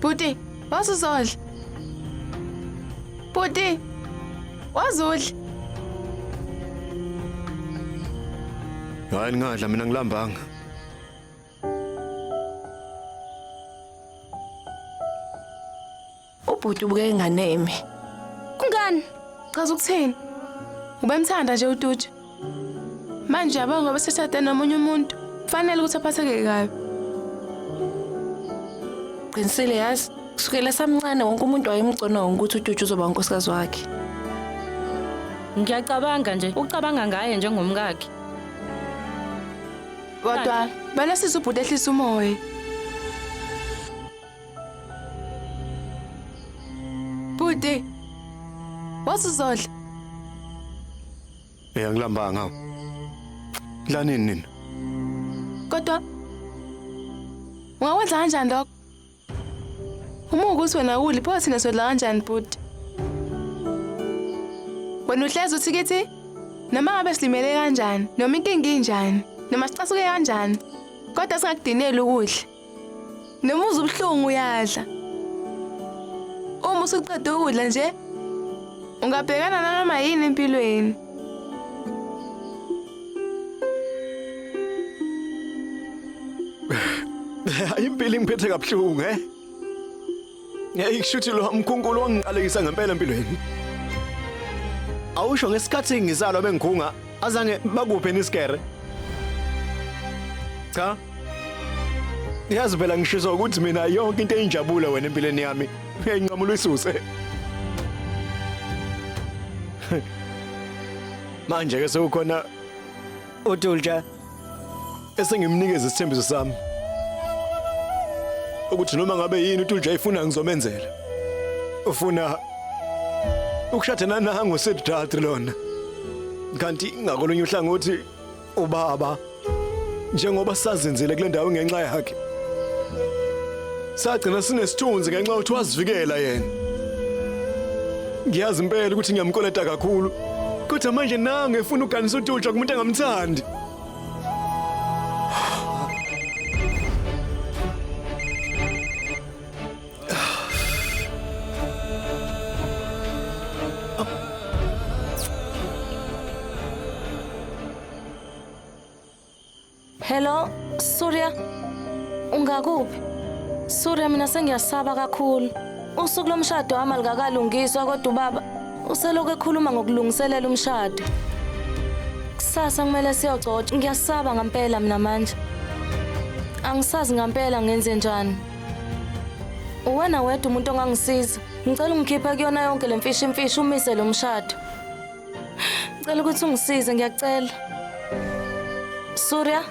Bhuti, wasuzodla. Bhuti, wazudla. Hayi ningadla mina ngilambanga. Ubhuti ubukeka enganeme. Kungani? Chaza ukuthini? Ubemthanda nje uTutsha. Manje yabo ngoba seshade nomunye umuntu, kufanele ukuthi aphatheke kabi. Qinisile yazi, kusukela samncane wonke umuntu wayemgcona ngokuthi uTutsha uzoba unkosikazi wakhe. Ngiyacabanga nje, ucabanga ngaye njengomkakhe. Kodwa banasiza ubhuti ehlisa umoya. Bhuti, wasuzodla. Eh angilambanga. hawu. Dlanini nina? Kodwa ungakwenza kanjani lokho? Uma ukuthi wena awudli, pho thina sodla kanjani bhuti? Wena uhlezi uthi kithi noma ngabe silimele kanjani, noma inkinga injani, noma sicasuke kanjani, kodwa singakudineli ukudla. Noma uzwa ubuhlungu uyadla. Uma usuqeda ukudla nje, ungabhekana nanoma yini empilweni. Impilo ingiphethe kabuhlungu eh. Hey kushuthi lo mkhunkulu wangiqalekisa ngempela empilweni. Awusho ngesikhathi ngizalwa bengikhunga azange bakuphe nisikere. Cha. Yazi phela ngishiswa ukuthi mina yonke into eyinjabulo wena empilweni yami uyayinqamula uyisuse. Manje ke sekukhona uDulja esengimnikeza isithembiso sami ukuthi noma ngabe yini uTulja ayifuna ngizomenzela. Ufuna ukushada nanango Siddharth lona. Kanti ngakolunye uhlangothi ubaba njengoba sazenzile kule ndawo ngenxa yakhe. Sagcina sinesithunzi ngenxa yokuthi wazivikela yena. Ngiyazi impela ukuthi ngiyamkoleta kakhulu. Kodwa manje nangu efuna uganisa uTulja kumuntu engamthandi. Hello, Surya. Ungakuphi? Surya mina sengiyasaba kakhulu. Usuku lomshado wami alukakalungiswa kodwa ubaba uselokhu ekhuluma ngokulungiselela umshado. Kusasa kumele siyogcotshwa. Ngiyasaba ngempela mina manje. Angisazi ngempela ngenze njani. Uwena wedwa umuntu ongangisiza. Ngicela ungikhiphe kuyona yonke le mfishi imfishi umise lo mshado. Ngicela ukuthi ungisize ngiyacela. Surya?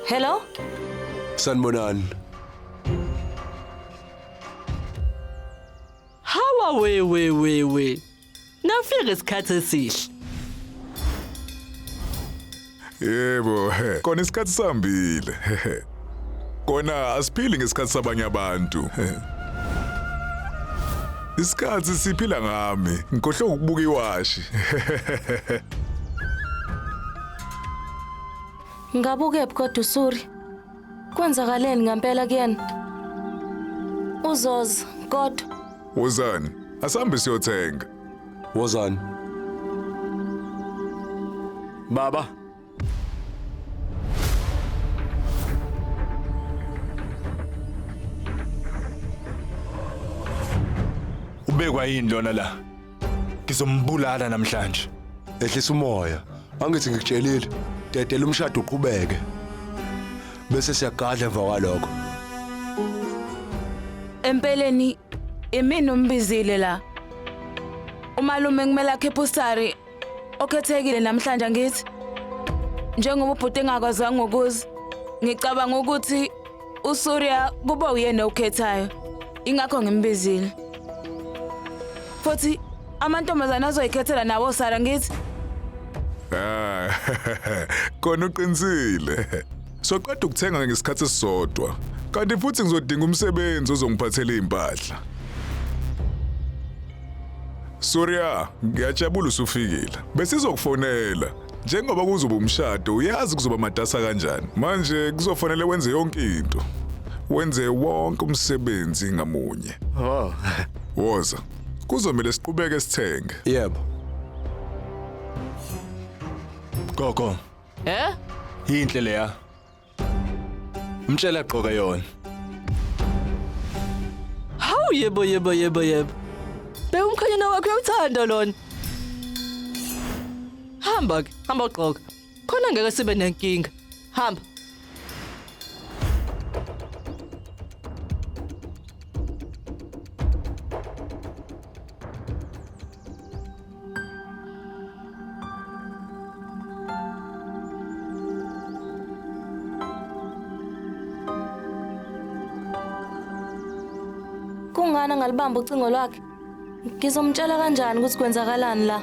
Hello? Sanibonani. Hawa we we we we. Nafika isikhathi esihle. Yebo, he. Kona isikhathi sihambile. Kona asiphili ngesikhathi sabanye abantu. Isikhathi siphila ngami. Ngikhohlwe ukubuka iwashi. Ngabukephi kodwa uSuri? Kwenzakaleni ngempela kuyena? Uzoza kodwa. Wozani, asambe siyothenga. Wozani. Baba. Ubekwa yini lona la? Ngizombulala namhlanje. Ehlisa umoya. Angithi ngikutshelile. Dedela umshado uqhubeke. Bese siyagadla emva kwalokho. Empeleni imina umbizile la. Umalume kumele akhiphe usari okhethekile namhlanje angithi. Njengoba ubhuti engakwazanga ukuza, ngicabanga ukuthi uSurya kuba uyena okhethayo. Ingakho ngimbizile. Futhi amantombazane azoyikhethela nawo Sara ngithi. Ah, kona uqinisile. Soqeda ukuthenga ngesikhathi esisodwa. Kanti futhi ngizodinga umsebenzi ozongiphathela izimpahla. Surya, ngiyajabula usufikile. Besizokufonela. Njengoba kuzoba umshado, uyazi kuzoba matasa kanjani. Manje kuzofanele wenze yonke into. Wenze wonke umsebenzi ngamunye. Oh. Woza. Kuzomele siqhubeke sithenge. Yebo. Gogo, Eh? yinhle leya. Mtshela gqoka yona. Hawu yebo yebo yebo yebo. Bheka umkhwenyana wakho uyawuthanda lona. Hamba ke, hamba ugqoka. Khona ngeke sibe nenkinga. Hamba. Kungani angalibamba ucingo lwakhe? Ngizomtshela kanjani ukuthi kwenzakalani la?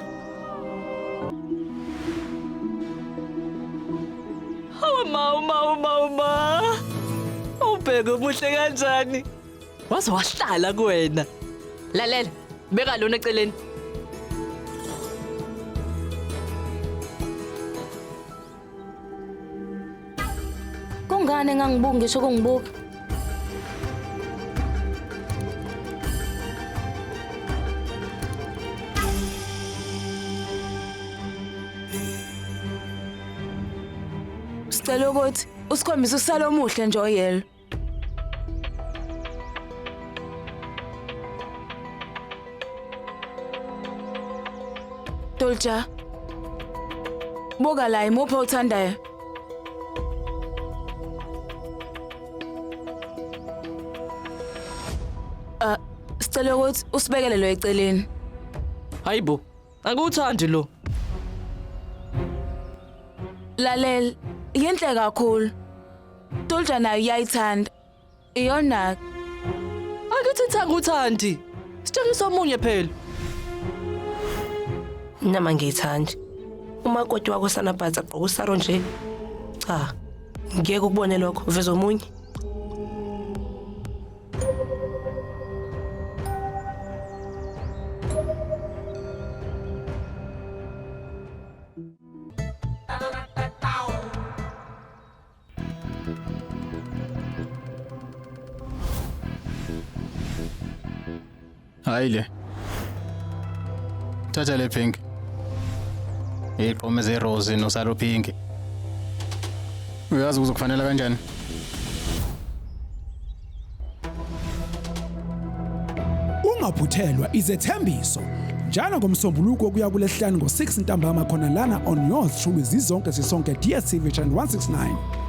Hawu ma ma ma ma. Ubheke umuhle kanjani? Waze wahlala kuwena. Lalela, beka lona eceleni. Kungani engangibuki ngisho kungibuka? Sicela ukuthi usikhombise usalo omuhle nje oyelo. Dolja. Buka la imuphi owuthandayo? Ah, sicela ukuthi usibekele lo eceleni. Hayibo, angikuthandi lo. Lalela, yinhle kakhulu. Dolja nayo iyayithanda. Iyona Angithi thanga uthandi. Sitshengisa omunye phela. Nama ngiyithandi. Umakoti wakho sanabhatsa agqoka usaro nje. Cha. Ngeke ukubone lokho, veza omunye. Hayi le. Thatha le pink. Iqome ze-rose nosalo pink. Uyazi kuzokufanela kanjani? Ungaphuthelwa izethembiso njalo ngoMsombuluko kuya kulesihlanu ngo-6 ntambama khona lana on yours truly zizonke sisonke DStv channel 169.